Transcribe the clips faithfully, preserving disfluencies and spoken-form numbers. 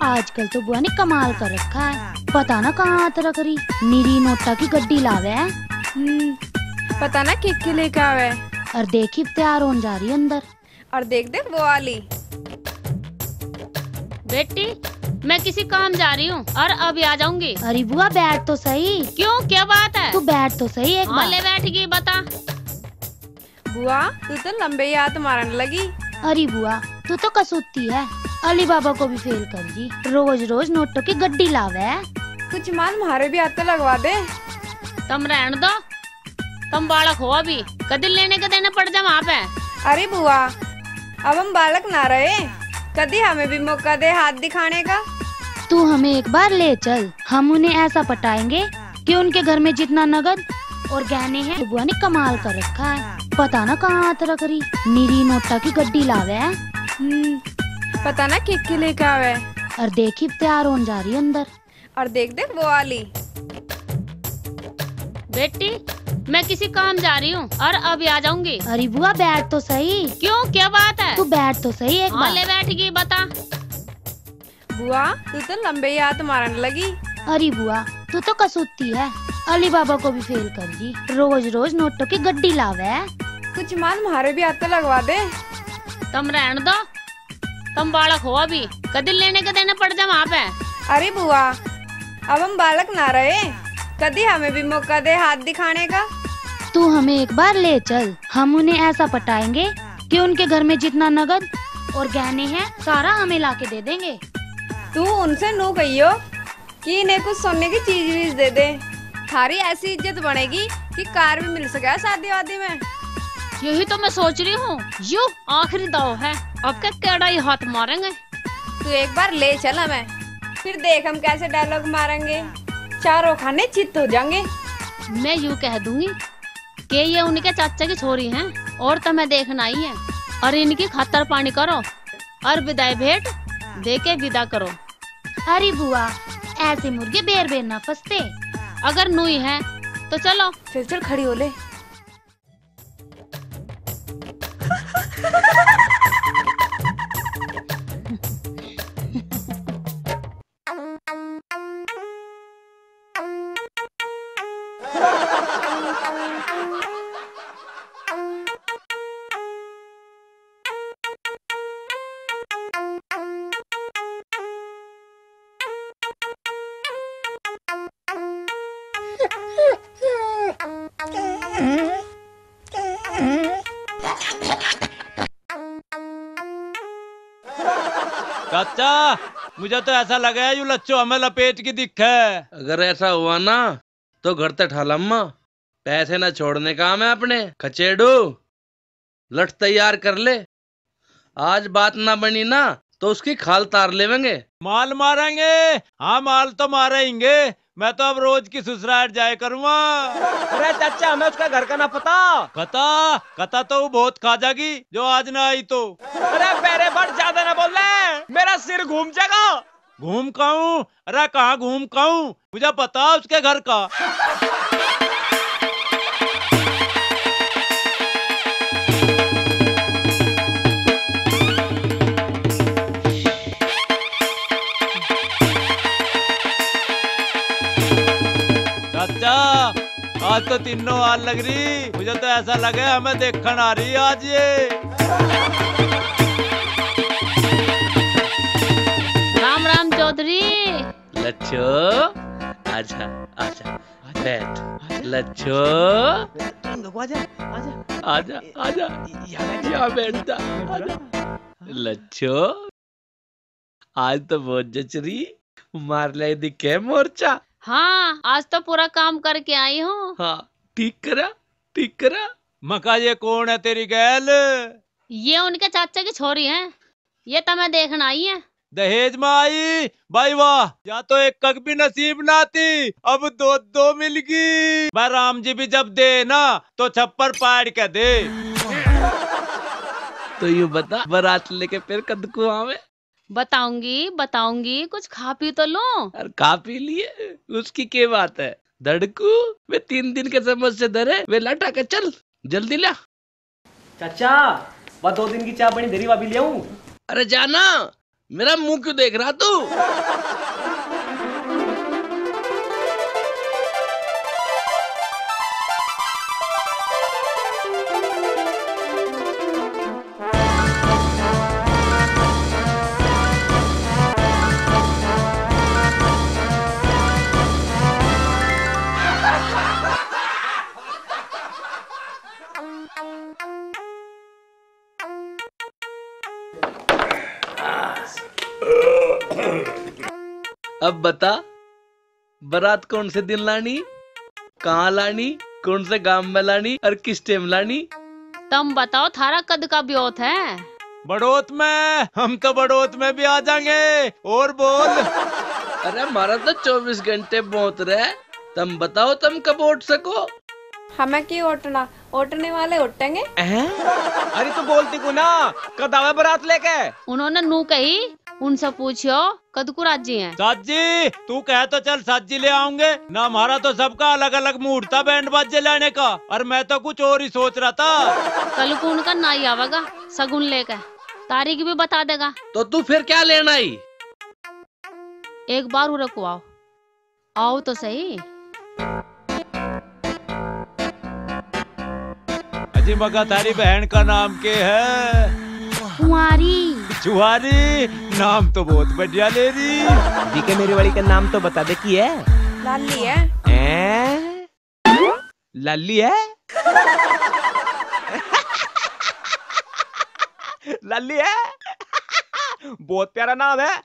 आजकल तो बुआ ने कमाल कर रखा है, पता ना कहाँ हाथ रख रही, निरी नोटा की गड्डी लावे है। हम्म, पता ना के के लेके आवे। और देखी तैयार होन जा रही अंदर। और देख देख वो आली। बेटी, मैं किसी काम जा रही हूँ और अभी आ जाऊंगी। अरे बुआ, बैठ तो सही। क्यों, क्या बात है? तू बैठ तो सही एक हाँ, बार। ले बैठ गई, बता। बुआ, तू तो लंबे ही हाथ मारन लगी। अरे बुआ, तू तो कसूती है, अली बाबा को भी फेल कर दी। रोज रोज नोटों की गड्डी लावे है। कुछ मान, म्हारे भी हाथ तो लगवा दे। तुम रहन दो, तुम बालक हो अभी, कदी लेने के देने पड़ जा वहाँ पे। अरे बुआ, अब हम बालक ना रहे, कदी हमें भी मौका दे हाथ दिखाने का। तू हमें एक बार ले चल, हम उन्हें ऐसा पटाएंगे कि उनके घर में जितना नगद और गहने हैं, बुआ ने कमाल कर रखा है। पता ना कहाँ हाथ रख रही, निरी नोटा की गड्डी लावे है। हम्म, पता ना के के लेके आवे। और देखी तैयार होन जा रही अंदर। और देख देख वो आली। बेटी, मैं किसी काम जा रही हूँ और अभी आ जाऊंगी। अरे बुआ, बैठ तो सही। क्यों, क्या बात है? तू बैठ तो सही एक हाँ, बार। ले बैठ गई, बता। बुआ, तू तो लंबे ही हाथ मारन लगी। अरे बुआ, तू तो कसूती है, अली बाबा को भी फेल कर दी। रोज रोज नोटों की गड्डी लावे है। कुछ मान, म्हारे भी हाथ तो लगवा दे। तुम रहन दो, तुम बालक हो अभी, कदी लेने के देने पड़ जा वहाँ पे। अरे बुआ, अब हम बालक ना रहे, कदी हमें भी मौका दे हाथ दिखाने का। तू हमें एक बार ले चल, हम उन्हें ऐसा पटाएंगे कि उनके घर में जितना नगद और गहने हैं, सारा हमें लाके दे देंगे। तू उनसे नू कहियो कि इन्हें कुछ सोने की चीज वीज दे दे। थारी ऐसी इज्जत बनेगी कि कार भी मिल सके शादी वादी में। यही तो मैं सोच रही हूँ, यो आखिरी दाव है, अब के केड़ा ही हाथ मारेंगे। तू एक बार ले चल हमें, फिर देख हम कैसे डायलॉग मारेंगे, चारों खाने चित्त हो जाएंगे। मैं यूं कह दूंगी कि ये उनके चाचा की छोरी हैं और तुम्हें देखना आई है, और इनकी खातर पानी करो और विदाई भेंट दे के विदा करो। अरे बुआ, ऐसे मुर्गे बेर बेर ना फंसते। अगर नुई है तो चलो। चल चल, खड़ी हो ले। चाचा, मुझे तो ऐसा लगा है, यू लच्छो हमें लपेट के दिखे। अगर ऐसा हुआ ना, तो घर ते ठा लम्मा, पैसे ना छोड़ने काम है अपने। खचेड़ू, लठ तैयार कर ले, आज बात ना बनी ना, तो उसकी खाल तार लेवेंगे। माल मारेंगे? हाँ, माल तो मारेंगे। मैं तो अब रोज की ससुराल जाया करूँगा। अरे चाचा, हमें उसका घर का ना पता। पता? पता तो वो बहुत खा जाएगी, जो आज ना आई तो। अरे बेरे बट, ज्यादा ना बोल ले, मेरा सिर घूम जाएगा। घूम काऊं? अरे कहाँ घूम काऊं? मुझे पता उसके घर का। चाचा, आज तो तीनों हार लग रही, मुझे तो ऐसा लगे हमें देखण आ रही आज ये। राम राम चौधरी। लच्छो, आजा, आजा, आजा, बैठ। आजा। लच्छो। तू इन देखो, आजा, आजा। आजा, ए, आजा। ए, यहाँ बैठ। यहाँ बैठ जा। बैठ जा। आजा। हाँ। लच्छो, आज तो बहुत जच रही, मार ले दिखे मोर्चा। हाँ, आज तो पूरा काम करके आई हूँ। हाँ, ठीक करा, ठीक करा। मका, ये कौन है तेरी गैल? ये उनके चाचा की छोरी है, ये तो मैं देखण आई है। दहेज में आई? भाई वाह, या तो एक कक भी नसीब ना थी, अब दो दो मिल गई। भाई राम जी भी जब दे ना, तो छप्पर पाड़ के दे। तो यू बता, बारात लेके फिर कद को आवे? बताऊंगी, बताऊंगी, कुछ खा पी तो लूं। अरे खा पी लिए, उसकी के बात है? धड़कू, वे तीन दिन के चम्मच से धरे, वे लटा के चल, जल्दी ला। चाचा, वा दो दिन की चाय बनी धरी, वा भी ले आऊं? अरे जाना, मेरा मुंह क्यों देख रहा तू? अब बता, बारात कौन से दिन लानी, कहाँ लानी, कौन से गांव में लानी और किस टाइम लानी? तुम बताओ, थारा कद का ब्योत है? बड़ोत में। हम तो बड़ोत में भी आ जाएंगे। और बोल। अरे, हमारा तो चौबीस घंटे ब्योत रहे। तुम बताओ, तुम कब उठ सको? हमें की उठना, उठने वाले उठेंगे। हैं? अरे, तू बोलती को ना, कद आवे बारात लेके? उन्होंने नू कही, उनसे पूछियो, कद को राजी हैं? साजी, तू कहे तो चल, साजी ले आऊंगे ना। हमारा तो सबका अलग-अलग मूड था बैंड बाजे लाने का, और मैं तो कुछ और ही सोच रहा था। कल को उनका नाई आवेगा सगुन लेके, तारीख भी बता देगा। तो तू फिर क्या लेना आई? एक बार उरे को आओ, आओ तो सही। अजी मगा, थारी बहन का नाम के है? कुंवारी। छुआरी, नाम तो बहुत बढ़िया ले रही। डीके, मेरी वाली का नाम तो बता दे, की है? लाली है। हैं? लाली है? लाली है? बहुत प्यारा नाम है।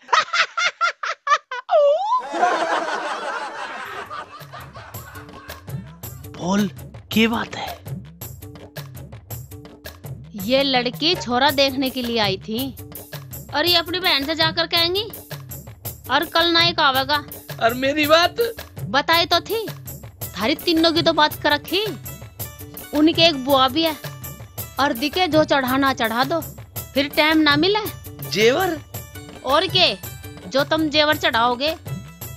बोल, के बात है? ये लड़की छोरा देखने के लिए आई थी और ये अपनी बहन से जाकर कहेंगी, और कल नायक आवेगा। और मेरी बात? बताई तो थी, थारी तीनों की तो बात कर रखी। उनके एक बुआ भी है, और दिखे जो चढ़ाना चढ़ा दो, फिर टाइम ना मिले। जेवर? और के, जो तुम जेवर चढ़ाओगे,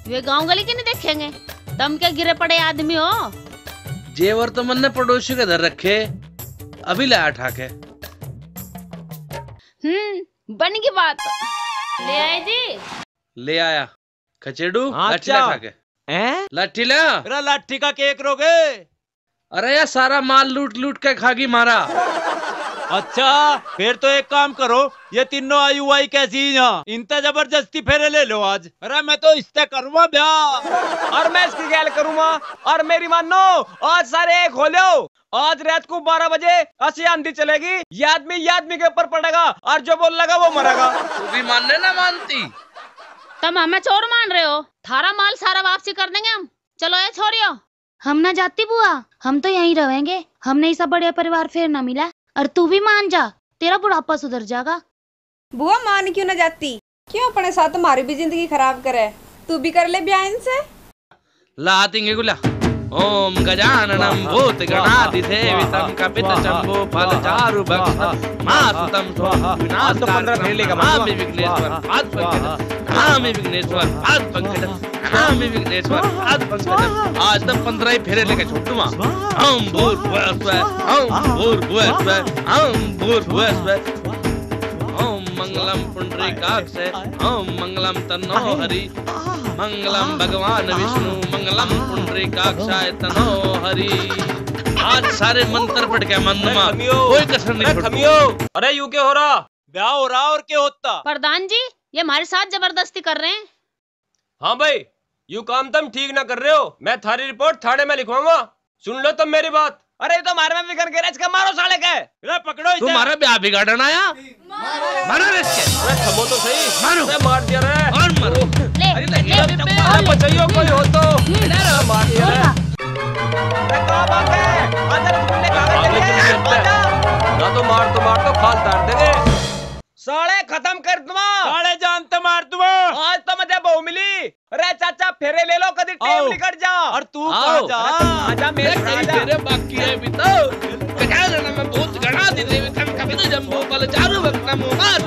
वे गांव गली के नहीं देखेंगे? तुम क्या गिरे पड़े आदमी हो? जेवर तो मन्ने पड़ोसी के धर रखे, अभी लाया ठाके। हम्म, बन की बात। ले आए जी? ले आया। खचेड़ू, हाँ, लाठी ला ठाके। हैं? लाठी ला। अरे लाठी का के करोगे? अरे यार, सारा माल लूट लूट के खागी मारा। अच्छा, फिर तो एक काम करो, ये तीनों आयु आई कैसी हैं, इनते जबरदस्ती फेरे ले लो आज। अरे मैं तो इसते करूँगा ब्याह। और मैं इसकी गैल करूँगा। और मेरी मानो, आज सारे एक हो लो, आज रात को बारह बजे ऐसी आंधी चलेगी, ये आदमी, ये आदमी के ऊपर पड़ेगा और जो बोल लगा वो मरेगा। तू भी मानने ना मानती। तुम हमें चोर मान रहे हो? थारा माल सारा वापसी कर देंगे हम। चलो ए छोरियो। हम ना जाती बुआ, हम तो यहीं रहेंगे। हमने ऐसा बढ़िया परिवार फिर ना मिला। और तू भी मान जा, तेरा बुढ़ापा सुधर जाएगा। बुआ मान क्यों ना जाती? क्यों अपने साथ हमारी भी जिंदगी खराब करे? तू भी कर ले ब्याह इनसे। ला तिंगे गुला। ओम गजाननम भूत गणादि सेवितम कपित शंभु फल चारु भक्षण मासुतम स्वाहा। आज तो पन्द्रह फेर लेगा मामी विघ्नेश्वर पाद पंकज, मामी विघ्नेश्वर पाद पंकज, मामी विघ्नेश्वर पाद पंकज। आज तो पन्द्रह ही फेरे लेके छुट्टूमा। ओम भूर्भुवः स्वः, ओम भूर्भुवः स्वः, ओम भूर्भुवः स्वः। ओम मंगलम पुंडरीकाक्ष, ओम मंगलम तन्नो हरि, मंगलम भगवान विष्णु, मंगलम पुंडरीकाक्षाय तन्नो हरि। आज सारे मंत्र पढ़ के मन में कोई कसर नहीं छोड़ूं। अरे यू के हो रहा? ब्याह हो रहा और के होता? प्रधान जी, ये हमारे साथ जबरदस्ती कर रहे हैं। हाँ भाई, यू काम तुम ठीक ना कर रहे हो। मैं थारी रिपोर्ट थाने में लिखवाऊंगा। सुन लो तुम मेरी बात। अरे, ये तो मारे में विघन करे, इसका मारो साले के। रे, पकड़ो इसे। तू मारा ब्याह बिगाड़न आया? मारो रे इसके। अरे, थमो तो सही। मारो। अरे, मार दिया रे। और मारो। ले, अरे, ले, ले, ले, ले, अरे, बचाइयो, कोई हो तो। ले, मार दिया रे। अरे, क्या बात है? आजा, रसगुल्ले खा के चलिए। आजा। ना तो मार, तो मार, तो खाल तार देंगे। साले खत्म कर दूंगा। साले जान तो मार दूंगा। आज तो मुझे बहू मिली। अरे चाचा, फेरे ले लो, कदी टाइम निकल जा। और तू कहाँ जा? अरे आजा मेरे साथ, आजा। फेरे बाकी है अभी तो। क्या लेना, मैं भूत गणा दे देवी तम कभी तो जम्बो पल चारू भक्ता मोबार।